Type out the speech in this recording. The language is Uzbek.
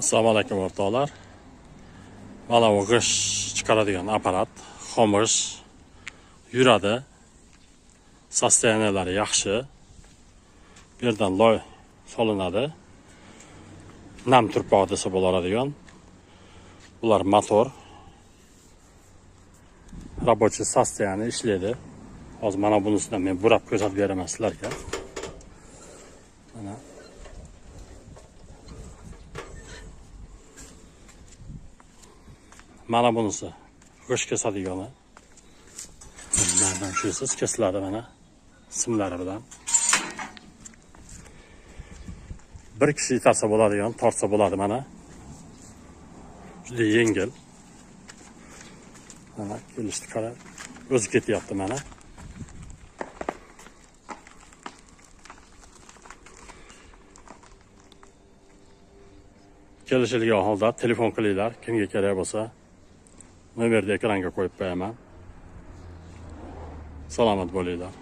Assalomu alaykum o'rtoqlar. Mana bu g'isht chiqaradigan apparat, xomush yuradi. Sostoyaniyalari yaxshi. Bu yerdan loy solinadi. Nam turpoq desa bo'ladigan. Bular motor. Рабочий sostoyani ishlaydi. Hozir mana bunisidan men burab ko'rsatib beraman sizlarga. Mana mana bunisi g'isht kesadigani. Bunlardan shusiz kesiladi mana simlari bilan. Bir kishi itarsa bo'ladigan, tortsa bo'ladi mana. Juda yengil. Mana kelishdi, qara, o'zi ketyapti mana. Kelishilgan holda telefon qilinglar, kimga kerak bo'lsa. Nomerni ekranga qo'yib qo'yaman. Salomat bo'linglar.